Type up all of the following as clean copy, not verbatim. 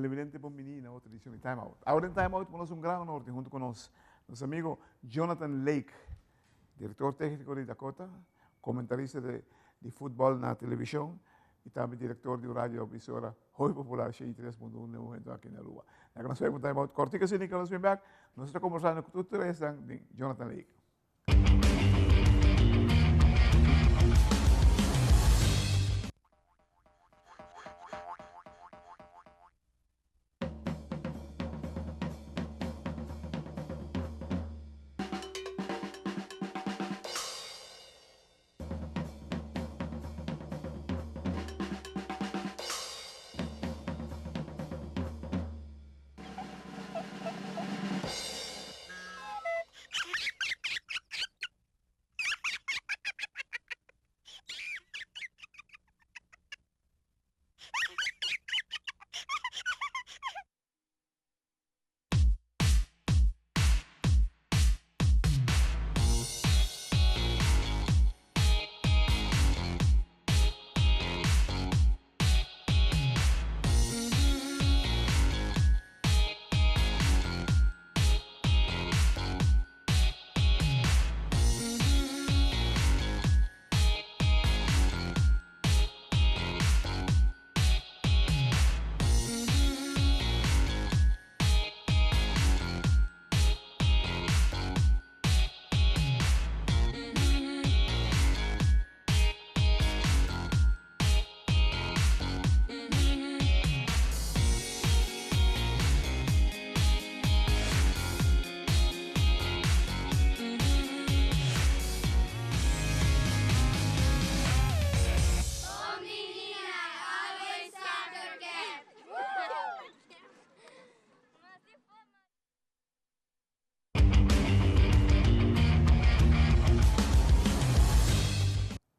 Televidente bon bini na otro edicion di Time Out. Awor den Time Out nos un gran honor tin hunto cu nos nos amigo Jonathan Lake, director tecnico di Dakota, comentarista de di futbol na television y tambe director di un radio emisora hoy popular 103.1 den momento aki na Aruba. Laga nos bay pa un Time Out cortico asina y nos bin back nos ta conversando cu tur tres nan di Jonathan Lake.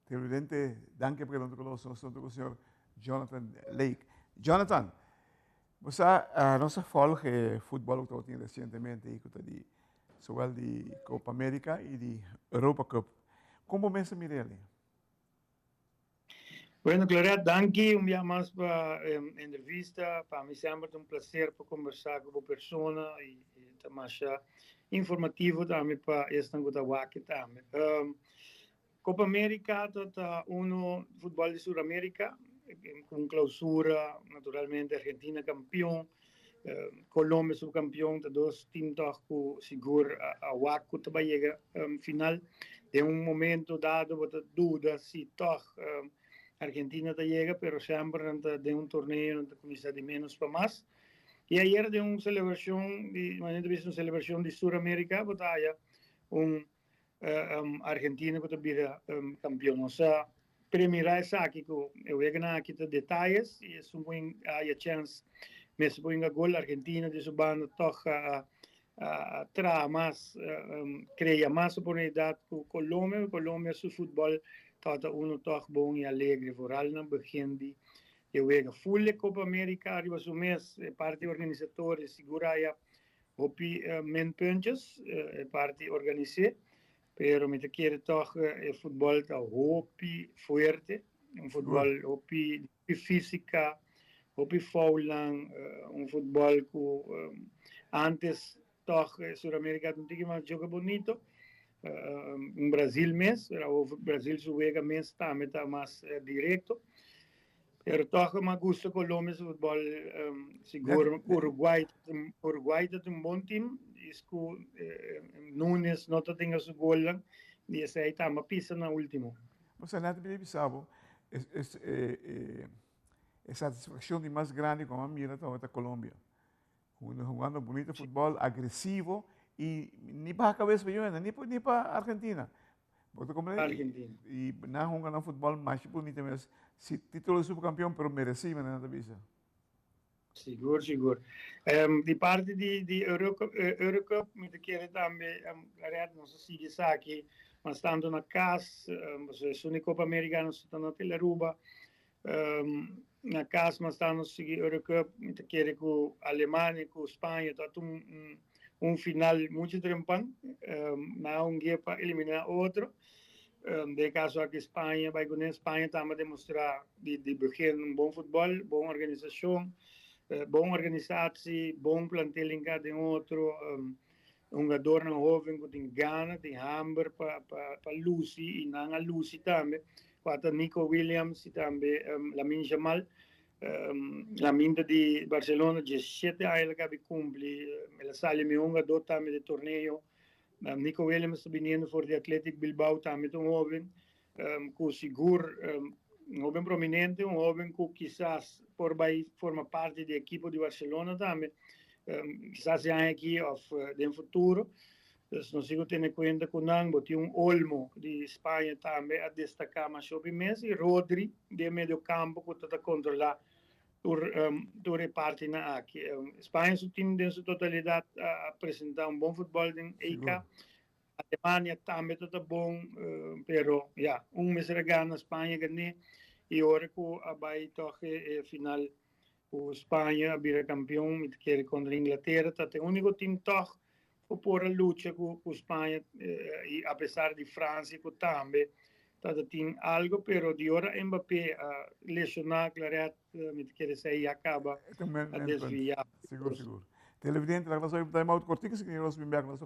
Televidente, danki pa keda huntu ku nos. Nos ta huntu ku señor Jonathan Lake. Jonathan, bo sa, nos a volg e futbòl ku tabatin resientemente i ku ta di zowel di Copa America i di Europa Cup. Kon bo mes a mira el? Bueno, Claret, danki un bia mas pa e entrevista. Pa mi semper ta un placer pa conversa cu bo persona y ta masha informativo tambe pa esnan cu ta wak tambe. Copa America ta ta uno futbol di Sur America cu un clausura, naturalmente Argentina campeon, Colombia subcampeon, ta dos team toch cu sigur a wak cu ta bay yega final. Den un momento dado bo ta duda si toch Argentina ta yega, pero semper nan ta den un torneo nan ta cuminsa di menos pa mas. Y ayer den un celebracion di, manera ta bisa un celebracion di Sur America bo ta haya un Argentina ku ta bira kampion. Nos a premira esaki ku e weganan aki ta detayes i esun ku haya chèns mester por hinga gol. Argentina di su banda tòg a traha mas, krea mas oportunidat ku Colombia. Colombia su futbòl tabata unu tòg bon i alegre, vooral na begin di e wega. Ful e Copa America ariba su mes, e parti organisatorio sigur haya Hopi minpuntjes e parti organis'é, pero mi ta kere tòg e futbòl ta hopi fuerte, un futbòl hopi físika, hopi foulnan, un futbòl ku antes tòg Suramérika ta un tiki mas joga bonito, un Brasil mes, pero awor Brasil su wega mes tambe ta mas direkto. Pero toch mi a gusta Colombia su futbol sigur Uruguay Uruguay ta un bon team is ku Nunes no ta tenga su golnan di esei tambe a pisa na ultimo. Bo sa net mi bisa bo es e satisfaccion di mas grandi ku mi a mira tabata Colombia hungando bunito futbol agresivo y ni baha cabes pa Juventus ni pa Argentina. Bo ta comprende? Argentina. Y nan hunga nan futbol masha bunita mes. Si titulo de subcampeon, pero mereci, manera nan ta bisa. Sigur, sigur. Di parti di di Eurocup, mi ta kere tambe, Claret, nos a sigui esaki mas tanto na cas, pasobra esun di Copa America nos ta na Tele Aruba. Na cas mas tanto nos sigui Eurocup, mi ta kere cu Alemania cu Spaña ta un un final mucho trempan, nan a hungu'e pa elimina otro. Den e caso aki Spaña bay cune, Spaña tambe a demostra di di begin un bon futbol, bon organisacion. Bon organisatie, bon plantel hinká den otro, hungadornan hoven ku tin gana, tin hamber pa pa pa lusi i nan a lusi tambe. Kua ta Nico Williams i tambe Lamine Yamal. Lamine ta di Barcelona, diesshete aña el a kabi kumpli, el a sali mihó hungadó tambe di torneo. Nico Williams ta biniendo for di Athletic Bilbao tambe ta un hoven ku sigur un hoben prominente, un hoben ku kisas por bai forma parti di ekipo di Barcelona tambe, kisas e aña aki òf den futuro. Dus nos tin ku tene kuenta ku nan. Bo tin un Olmo di Spaña tambe a destaká masha hopi mes i Rodri den medio kampo ku ta ta kontrolá tur tur e partinan aki. Spaña su tim den su totalidat a presentá un bon futbòl den EK. Alemania tambe ta ta bon, pero ya, un mester a gana, Spaña gané y ora cu a bay toch e final cu Spaña a bira campeon, mi ta kere contra Inglaterra, ta ta e unico team toch cu por a lucha cu cu Spaña y a pesar di Francia cu tambe ta ta tin algo, pero di ora Mbappé a lesiona Claret, mi ta kere esey ya caba a desvia. Sigur, sigur. Televidente, laga nos oye un time out cortico, si nos bin bek nos ta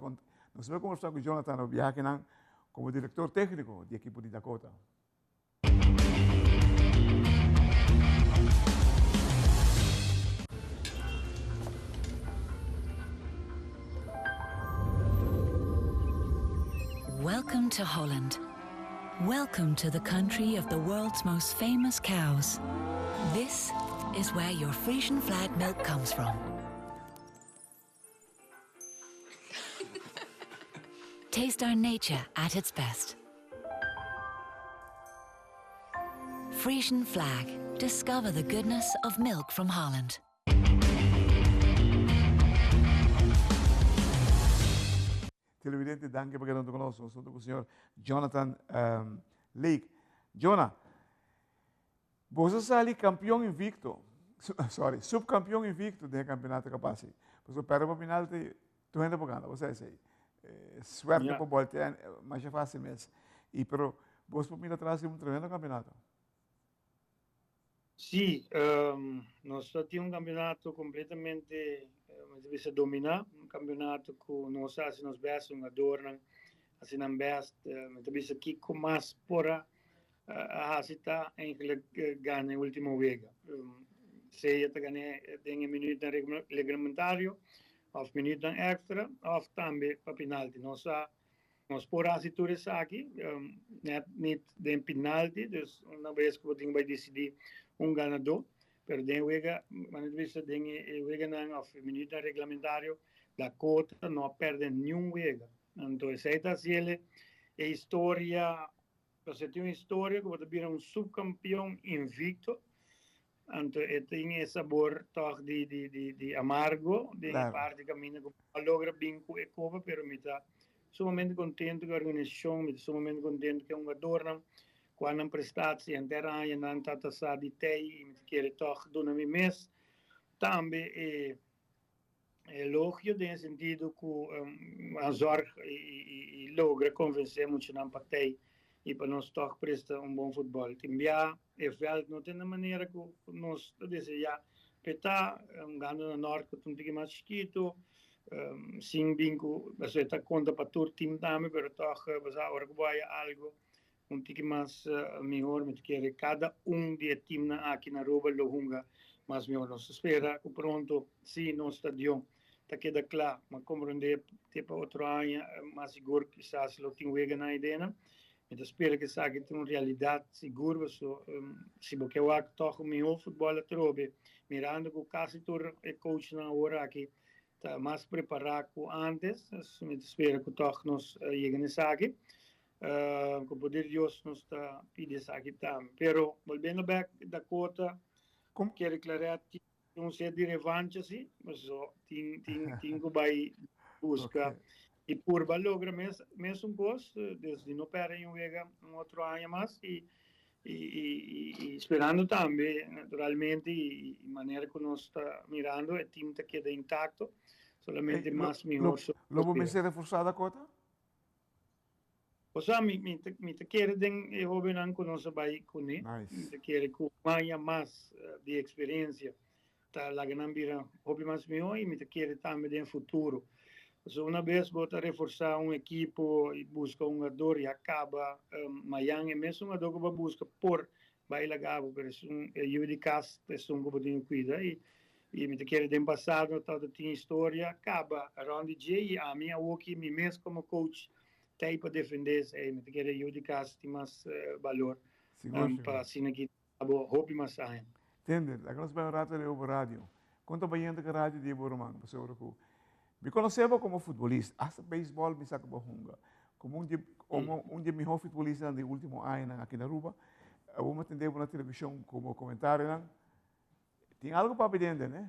Nos bai conversa cu Jonathan over biahenan como director tecnico di ekipo di Dakota. Welcome to Holland. Welcome to the country of the world's most famous cows. This is where your Frisian flag milk comes from. Taste our nature at its best. Frisian Flag. Discover the goodness of milk from Holland. Televidente, danki pa keda hunto ku nos. Nos hunto ku señor Jonathan um, Lake. Jonah, boso sali kampeon invicto, sorry, subkampeon invicto den e kampeonato kapasi. Pasobra perde pa final te tur hende por gana, bo sa esei. Suerte por boltea masha fácil mes. Y pero bos por mira atrás riba un tremendo kampeonato. Sí, nos ta tin un campeonato completamente, mi ta bisa domina, un campeonato cu nos a haci nos best, hungadornan haci nan best, mi ta bisa kico mas por a haci ta eigenlijk gana e ultimo wega. Sea ta gana den e minuutnan reglamentario of minuutnan extra of tambe pa penalti. Nos a Nos por hasi tur esaki, net nit den penalti, dus una bes ku bo tin bai disidí un ganadó, pero den wega, manera ta bisa den e weganan òf e minuutnan reglamentario, Dakota no a pèrdè niun wega. Anto esei ta hasi el e historia, pasobra tin un historia ku bo ta bira un supkampion invicto, Anto e tin e sabor tòg di di di di amargo den e parti kaminda ku a logra bin ku e kopa, pero mi ta sumamente kontentu ku e organisashon, mi ta sumamente kontentu ku e hungadornan ku a nan prestatie henter aña nan ta ta sa di tei i mi ta kere tòg duna mi mes tambe e elogio den e sentido ku a zòrg i logra konvensé muchanan pa tei i pa nos tòg presta un bon futbòl. Tin bia e vèlt no ta na manera ku nos ta deseá p'e ta, hungando na nòrt ku ta un tiki mas chikitu, sin bin ku pasobra e ta konta pa tur tim tambe, pero tòg bo sa ora ku bo haya algu un tiki mas mihor mi ta kere kada un di e timnan aki na Aruba lo hunga mas mihor. Nos ta spera ku pronto si nos stadion ta keda kla, ma komprende te pa otro aña mas sigur kisas lo tin weganan aydenan. Mi ta spera ku esaki ta un realidat sigur paso si bo ke wak tòg un mihor futbòl atrobe mirando ku kasi tur e coachnan awor aki ta mas prepará ku antes, mi ta spera ku tòg nos yega na esaki. Cu poder Dios nos ta pidi esaki tambe. Pero volviendo back Dakota, Kerry Claret tin un set di revancha si, so tin tin tin cu bay busca y purba logra mes mesun cos, dus di no perde un wega un otro aña mas y y y y sperando tambe naturalmente y manera cu nos ta mirando e team ta keda intacto, solamente mas mihor. Lo bo mester reforsa Dakota? Osea, mi, mi, ta, mi ta kere den e hobennan ku nos a bai kuné. Nice. Mi ta kere ku maña mas di eksperensia. Ta laga nan bira hopi mas mihó i mi ta kere tambe den futuro. Pasobra una bes bo ta reforsá un ekipo i buska un hungador ya kaba mayan e mesun hungador ku bo a buska por bai laga bo pero esun e yu di kas ta esun ku bo tin ku kuida i i mi ta kere den pasado tabata tin historia kaba rònt di dje i ami awoki mi mes komo coach ta ei pa defendé esei. Mi ta kere yu di kas tin mas balor pa asina ki Abo hopi mas aña. Tende, laga nos bai un rato riba bo radio. Kon ta bayendo ku e radio di bo ruman? Pasobra ku mi konosé bo komo futbolista, asta beisbòl mi sa ku bo a hunga. Komo un di komo un di e mihó futbolistanan di último añanan aki na Aruba. Abo mi a tende bo na televishon komo komentarionan. Tin algu papia den den, eh?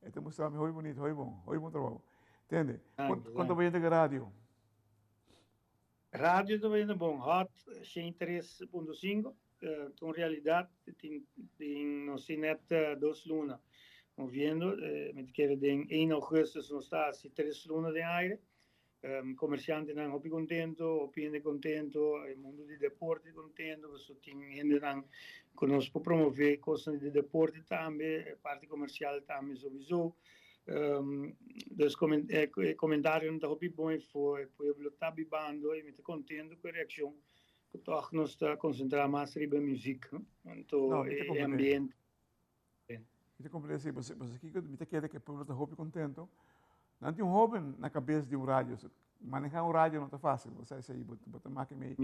E ta mustra mi hopi bonito, hopi bon, hopi bon trabou. Tende, kon kon ta bayendo ku e radio? Radio ta bayendo bon, Hot 103.5 ta un realidad, tin tin nos tin net dos luna moviendo, mi ta kere den 1 augustus nos ta haci tres luna den aire. Comerciantenan hopi contento, hopi hende contento, e mundo di deporte contento, pasobra tin hendenan cu nos por promove cosnan di deporte tambe, e parti comercial tambe sowiso. Dus e comentarionan ta hopi bon e for e pueblo ta bibando y mi ta contento cu e reaccion cu toch nos ta concentra mas riba e muziek anto e ambiente. Mi ta comprende si, pasobra kico mi ta kere cu e pueblo ta hopi contento. Nan tin un hoben na cabes di un radio, maneha un radio no ta facil, bo sa esey, bo ta maki mey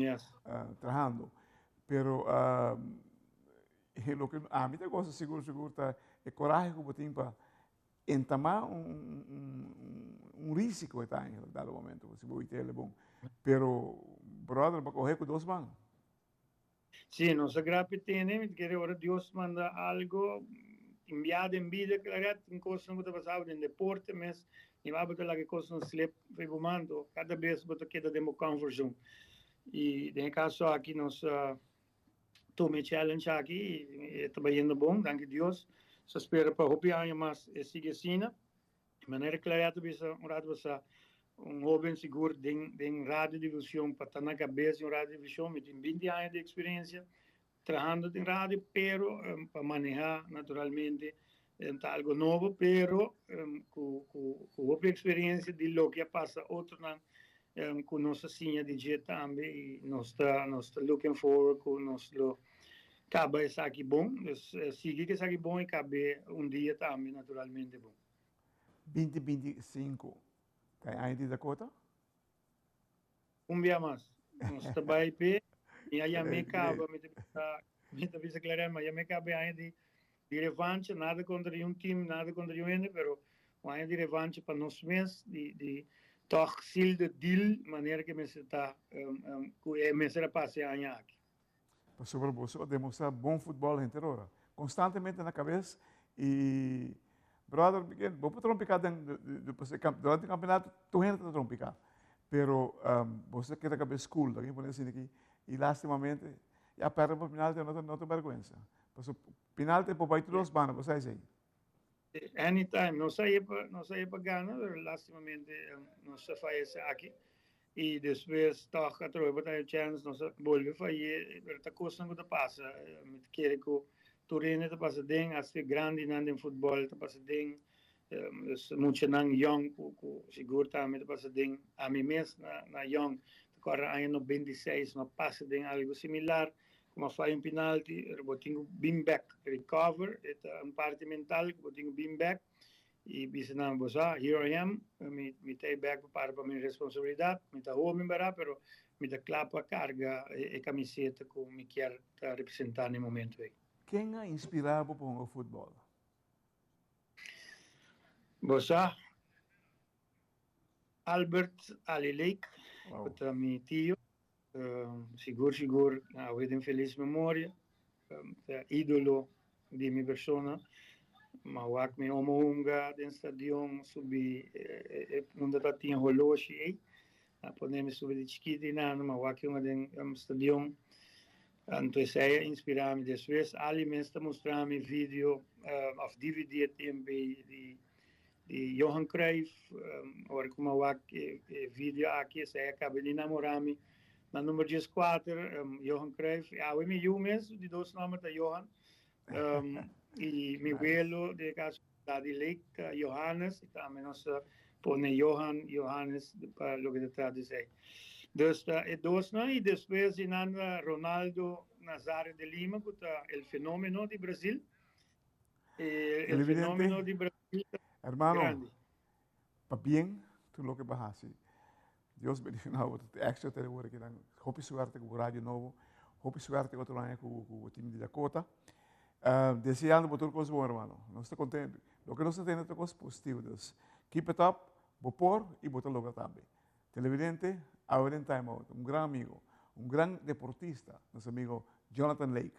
trahando. Pero loke ami ta gosa sigur sigur ta e corahe cu bo tin pa entamá un risico e ta eigenlijk dado momento, si bo wit el bon. Pero brother bo coge cu dos man. Sí, nos a grapi tene, mi ta kere ora Dios manda algo, envia den bida claret, tin cosnan cu ta pasabo den deporte mes, ni bo ta laga e cosnan slip for bo man, to cada bes bo ta keda den bo comfort zone. Y den e caso aki nos a tuma e challenge aki y e ta bayendo bon, danki Dios. Nos a spera pa hopi aña mas e sigui asina. Di manera Claret a bisa un rato pasá, un hoben sigur den den radiodifusion pa ta na kabes di un radiodifusion, mi tin binti aña di eksperensia trahando den radio, pero pa manehá naturalmente ta algo nobo, pero ku ku ku hopi eksperensia di loke a pasa otronan ku nos a siña di dje tambe i nos ta nos ta looking forward ku nos lo kaba esaki bon, dus sigui ku esaki bon i kab'é un dia tambe naturalmente bon. 2025 ta e aña di Dakota? Un bia mas. Nos ta bai p'e, mi a yam'é kaba, mi ta bisa, mi ta bisa Clarel, mi a yam'é kaba e aña di di revancha, nada kontra di un team, nada kontra di un hende, pero un aña di revancha pa nos mes, di di tòg seal the deal manera ku e mester ta, ku e mester a pasa e aña aki. Pasobra boso a demostrá bon futbòl henter ora. Konstantemente na kabes i brother Miguel, bo por trompiká den durante kampeonato tur hende ta trompiká. Pero boso ta keda kabes cool, laga mi pone asina aki. I lastimamente ya pèrdè pa penalti no ta no ta bèrgwensa. Pasobra penalti por bai tur dos banda, bo sa esei. Anytime, nos a pa nos a pa gana, pero lastimamente nos a faya esaki. Y despues toch atrobe bo ta haya chance, nos a bolbe fay'é, pero ta cosnan cu ta pasa. Mi ta kere cu tur hende ta pasa den, hasta e grandinan den futbol ta pasa den, dus muchanan yong cu cu sigur tambe ta pasa den. Ami mes na na yong, ta corda aña 96 mi a pasa den algo similar. Como a faya un penalti, pero bo tin cu bin bek, recover, e ta un parti mental cu bo tin cu bin bek y bisa nan, bo sa, here I am, mi, mi ta e bek pa para pa mi responsabilidad, mi ta hoben bera, pero mi ta cla pa carga e, e camiseta cu mi kier ta representa na e momento ey. Ken a inspira bo pa hunga futbol? Bo sa, Albert Ali Lake, cu ta mi tio, Sigur sigur awe den felis memoria, ta idolo di mi persona. Ma wak mi omo hunga den stadion subi e unda ta tin holoshi ei. A pone mi subi di chikito einan, ma wak hunga den stadion. Anto esei a inspira mi. Despues Ali mes ta mustra mi video of dvd e tempo ei di Di Johan Cruijff, ora ku mi a wak e video aki, esei a kaba di namorá mi. Na number 14, Johan Cruijff, i awe mi yu mes, di dos nòmber ta Johan. I mi welo, den e kaso Daddy Lake ta Johannes y tambe nos ta pone Johan, Johannes pa loke ta trata di esey. Dus ta e dosnan y despues di nan ta Ronaldo Nazario de Lima cu ta el fenomeno di Brazil. El fenomeno di Brazil ta Hermano, grandi. Pabien tur loke bo a haci. Dios bendiciona bo. Tur exito te ora ki nan. Hopi suerte cu bo radio nobo. Hopi suerte otro aña cu bo team di Dakota. Deseando bo tur cos bon, hermano. Nos ta contento. Loke nos ta tende ta cos positivo. Dus keep it up. Bo por y bo ta logra tambe. Televidente, awe den Time Out, un gran amigo, un gran deportista, nos amigo Jonathan Lake.